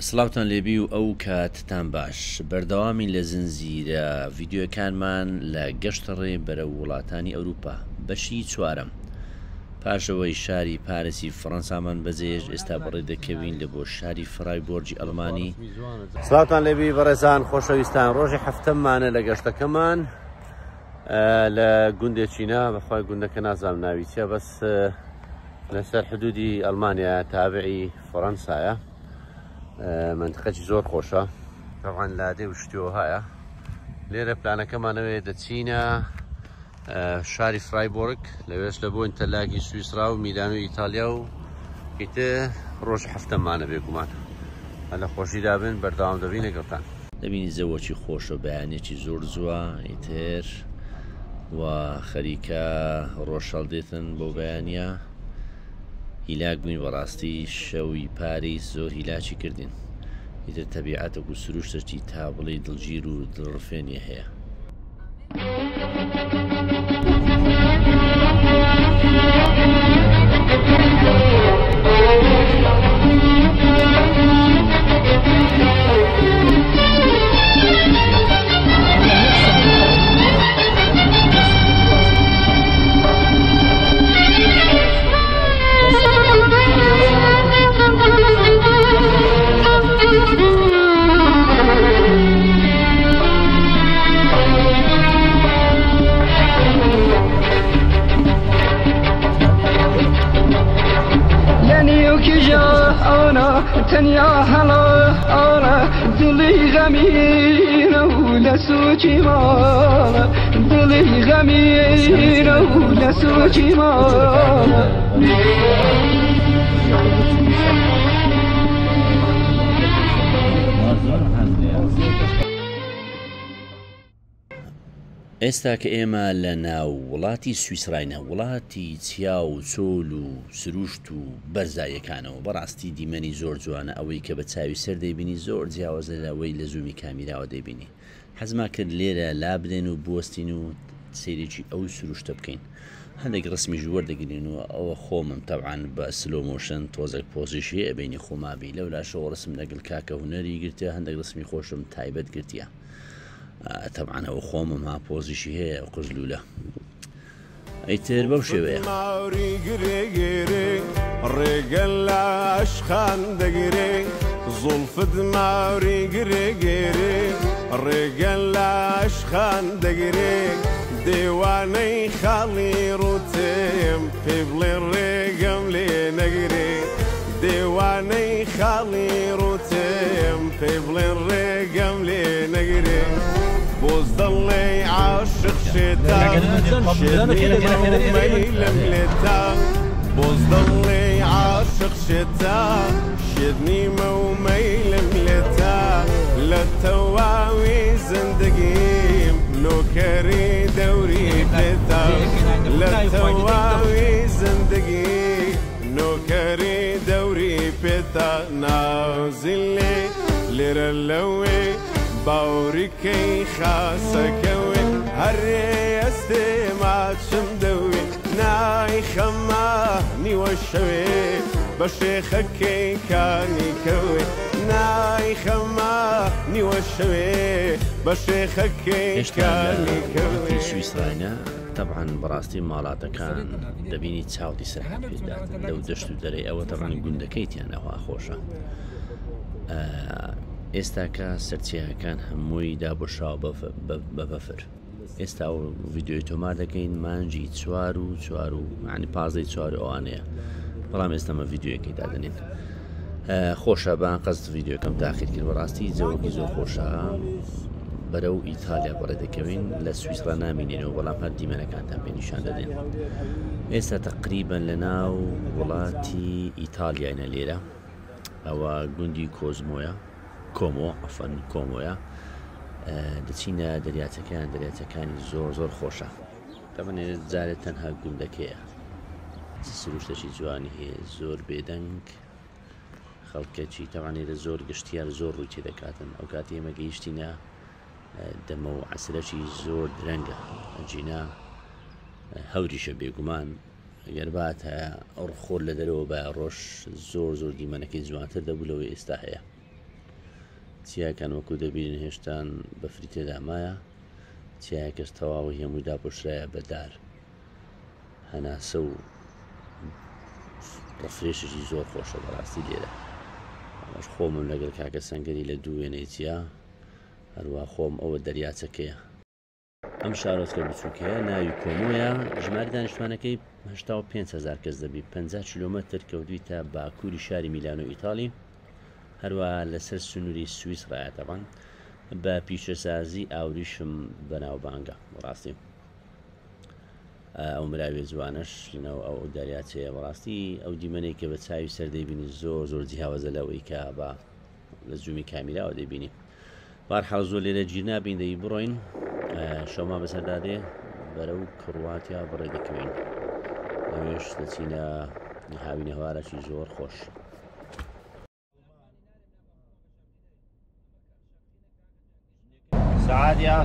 سڵاوتان لێبی و ئەو کاتتان باش. بەردەوامین لە زنجیرە ڤیدیۆکانمان لە گەشتە ڕێ بەرەو وڵاتانی ئەوروپا بەشی چوارەم. پاش ئەوەی شاری پاریسی فەڕەنسامان بەجێهێشت ئێستا بەڕێ دەکەوین لە بۆ شاری فرایبۆرگی ئەڵمانی. سڵاوتان لێبی بەڕێزان خۆشەویستان ڕۆژی حەفتەممانە لە گەشتەکەمان لە گوندێکینە بەخوای گوندەکە نازانم ناوی چیە بەس لەسەر حدودی ئەڵمانیا تابعی فەڕەنسایە منتقەکی زۆر خۆشە تەوان لادێ و شتیۆهایە لێرە پلانەکەمانەوەی دەچینە شاری فرایبۆرگ لەوێش لە بۆ ئینتەرلاکی سویسرا و میلان و ئیتالیا و ئیتر ڕۆژ هەفتەمانە بێگومان لە خۆشیدا بن بەردەوام دەبین لەگەڵتان. دەبینی زەوەکی خۆشە بەیانێکی زۆر زووە ئیتر و خەریکە ڕۆژ هەڵدێتن بۆ بەیانە هیلاک بووین بەڕاستی شەوی پاریس زۆر هیلاکی کردین ئیتر تەبیعەتێک و سروشتێکی تا بڵێی دڵگیر و دڵڕفێنی هەیە. تەنیا هەڵە ئاڵە دڵی غەمینە و لە سوچی ماڵە دڵی غەمینە و لە سوچی ماڵە. ئێستا کە ئێمە لە ناو وڵاتی سویسراینە، وڵاتی چیا و چۆل و سروشت و بەرزاییەکانەوە، بەڕاستی دیمەنی زۆر جوانە، ئەوەی کە بە چاوی سەر دەیبینی زۆر جیاوازە لەوەی لە زوومی کامیراوە دەیبینی. حەزمان کرد لێرە لابدەین و بوەستین و سەیرێکی ئەو سروشتە بکەین. هەندێک ڕسمیش وەردەگرین و ئەوە خۆمم تەبعەن بە slow motion تۆزێک پۆزیش هەیە ئەبینی خۆمابی لەولاشەوە ڕسم لەگەڵ کاکە هونەری گرتیە هەندێک ڕسمی خۆشم تایبەت گرتیە. تەبعەن ئەوە خۆمم ها پۆزیشی هەیە قژ لوولە ئیتر بەو شێوەیە. ماوری گرێ گرێ ڕێگە لە عەشقان دەگرێ زوڵفت ماوری گرێ گرێ ڕێگە لە عەشقان دەگرێ دێوانەی خاڵی ڕووتم پێ بڵێ ڕێگەم لێ نەگرێ دێوانەی خاڵی ڕووتم پێ بڵێ ڕێگەم لێ نەگرێ بۆز دەڵێی عاشق شێتە شێت نیمە و مەیلم لێتە بۆز دەڵێی عاشق شێتە شێت نیمە و مەیلم لێتە لە تەواوی زندگیم نۆکەری دەوری پێتە لە تەواوی زندگی نۆکەری دەوری پێتە نازلێ لێرە لەوێ باوریکەی خاسەکەوێ هەرێ ئەستێ ماچم دەوێ نایخەمە نیوە شەوێ بە شێخەکەی کانی کەوێ نایخەمە نیوە شەوێ بە شێخەکەی هێشتا لە کانی وڵاتی کەوێ. سویسراینە تەبعەن بەڕاستی ماڵاتەکان دەبینی چاوتی سەرحەت پێداتن لەو دەشت و دەرەی ئەوە تەبعەن گوندەکەی تیان ئەوها خۆشە ئێستاکە سەرچیاکان هەمووی دابۆشاوە بە بەفر ئێستا ئەو ڤیددیوی تۆمار دەکەین مانجی چوار و چوار و عنی پازدەی چوار ئەوانەیە بەڵام ئێستەمە ڤیددیوەکەی دادنین خۆشە بە قەست ڤیددیوکەم تاخیر کرد بەڕاستی جەوەکی زۆر خۆشە بەرەو ئیتالیا بەڕێ دەکەوین لە سویسرا نامینینەوە بەڵام هەر دیمەنەکانتان پێ نیشان دەدەین ئێستا تقریبا لە ناو وڵاتی ئیتالیاینە لێرە ئەوە گوندی کۆزمۆیە کۆمۆ عەفەن کۆمۆیە دەچینە دەریاچەکەیان دەریاچەکانی زۆر زۆر خۆشە تەبەن جارێت تەنها گوندەکەیە چ سروشتێکی جوانی هەیە زۆر بێدەنگ خەڵکەکی تەوان لێرە زۆر گەشتیار زۆر ڕووی تێ دەکاتن ئەو کاتی ئێمە گەیشتینە دەمە و عەسرەکی زۆر درەنگە ئەجینا هەوریشە بێگومان گەر باتایە خۆر لە دەرەوە بایە ڕۆژ زۆر زۆر دیمەنەکەی جوانتر دەبوو لەوەی ئێستا هەیە. چیاکان وەکو دەبینن هێشتان بەفری تێدا مایە، چیایەکەش تەواوی هەمووی داپۆشرایە بە دار. هەناسە و ڕفرێشێکی زۆر خۆشە بەڕاستی لێرە. ئەمەش خۆمم لەگەڵ کاکە سەنگەری لە دوو وێنەی چیا، هەروە خۆم ئەوە دەریاچەکەیە. ئەم شارۆچکە بچووکەیە ناوی کۆمۆیە، ژمارەی دانیشتوانەکەی 85 هەزار کەس دەبی، 50 کیلۆمەتر کەوتویتە باکووری شاری میلانۆ ئیتاڵی، هەروەها لەسەر سنووری سویسرایە. تەبعەن بە پیشەسازی ئاوریشم بەناوبانگە. بەڕاستی ئەو مراویە جوانەش لەناو ئەو دەریاچەیە، بەڕاستی ئەو دیمەنەی کە بە چاوی سەر دەیبینی زۆر زۆر جیاوازە لەوەی کە بە لە زوومی کامیراوە دەیبینی. بارحاڵ زۆر لێرە گیر نابین، دەی بڕۆین شەوما بەسەردا دێ، بەرەو کڕواتیا بڕێ دەکەوین، لەوێش دەچینە هاوینە هەوارەکی زۆر خۆش. سعات یا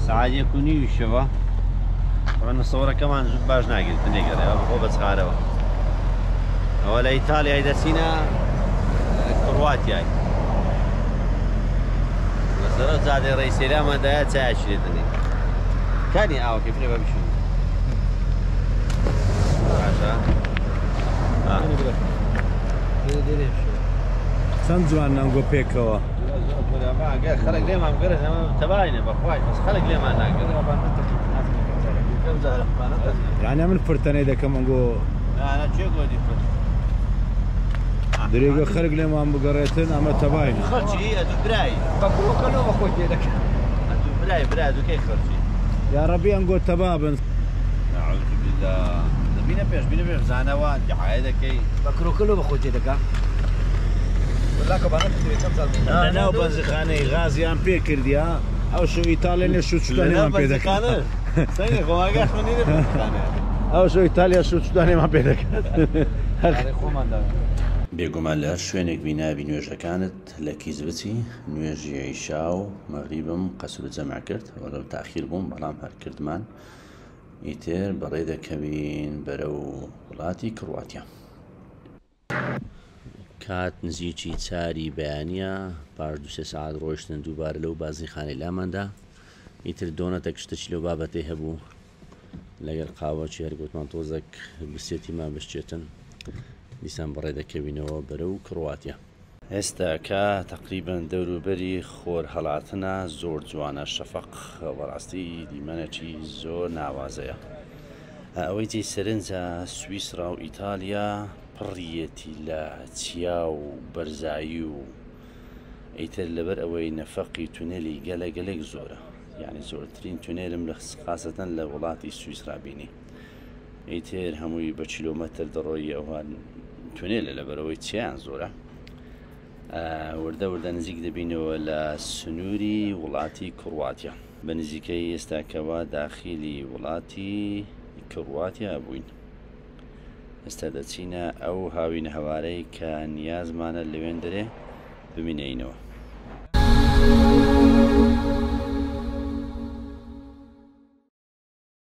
سعات 1:30 شەوە. طبعا مصورەکەمان زوو باش ناگرێت، نێگەڕێ بۆ بەچخارەوە. ئەوە لە ئیتالیای دەچینە کڕواتیای، لەسەر جادەی ڕێی سێراماندایە چایەکی لێ دەنێ. کانی ئاوەکەی بنێ بە بشون باشە. چەند جوان نەنگۆ پێکەوە. خەڵک لێمان بگەرە تەباینە، بەخوای بەس خەڵک لێمان ناگەرە. یعنی من فرتەنەی دەکەم ئەنگۆ. چێ گۆدی فرت؟ درێگە خەرک لێمان بگەڕێتن، ئەمە تەباینە. خەڵکی ئەدوو برای. بە کرۆکەلۆ بە خۆی تێدەکە. ئەدوو برای، برا دووکەی خەڵکی. یا ڕەبی ئەنگۆ تەبابن. نعوذ بالله، بینە پێش، بینە پێش، زانەوە دعایە دەکەی. بە کرۆکەلۆ بە خۆی تێدەکە. لەناو بەنزیخانەی غازیان پێ کردیا، ئەو شو ئیتالیا لێ شو چوتانێمان پێ دەکات. ئەو شو ئیتالیا شو چوتانێمان پێ دەکات. بێگومان لە هەر شوێنێک بی نابی نوێژەکانت لە کیس بچی. نوێژی عیشا و مەغریبم قەسر و جەمع کرد، وەلەو تاخیر بووم بەڵام هەر کردمان. ئیتر بەڕێ دەکەوین بەرەو وڵاتی کڕواتیا. کات نزیکی 4ی بەیانە، پاش 2-3 سعات ڕۆیشتن دووبارە لەو بازیخانەی لاماندا. ئیتر دۆنەتێک شتێکی لەو بابەتەی هەبوو لەگەڵ قاوەچی، هەر گوتمان تۆزێک برسێتیمان بشچێتن. دیسان بەڕێ دەکەوینەوە بەرەو کڕواتیا. ئێستاکە تقریبا دەوروبەری خۆر هەڵاتنە، زۆر جوانە شەفەق، بەڕاستی دیمەنێکی زۆر ناوازەیە. ئەوەی جێی سەرنجە سویسرا و ئیتالیا پڕیەتی لە چیا و بەرزایی و ئیتر لەبەر ئەوەی نەفەقی تونێلی گەلە گەلێک زۆرە، یعنی زۆرترین تونێلم لە خاصەتەن لە وڵاتی سویسرا بینی. ئیتر هەمووی بە کیلۆمەتر دەڕۆیی ئەوان تونێلە، لەبەرەوەی چیان زۆرە. وردە وردە نزیک دەبینەوە لە سنووری وڵاتی کڕواتیا. بە نزیکەی ئێستاکەوە داخلی وڵاتی کڕواتیا بووین. ئێستا دەچینە ئەو هاوینە هەوارەی کە نیازمانە لەوێن دەرێ ببینینەوە.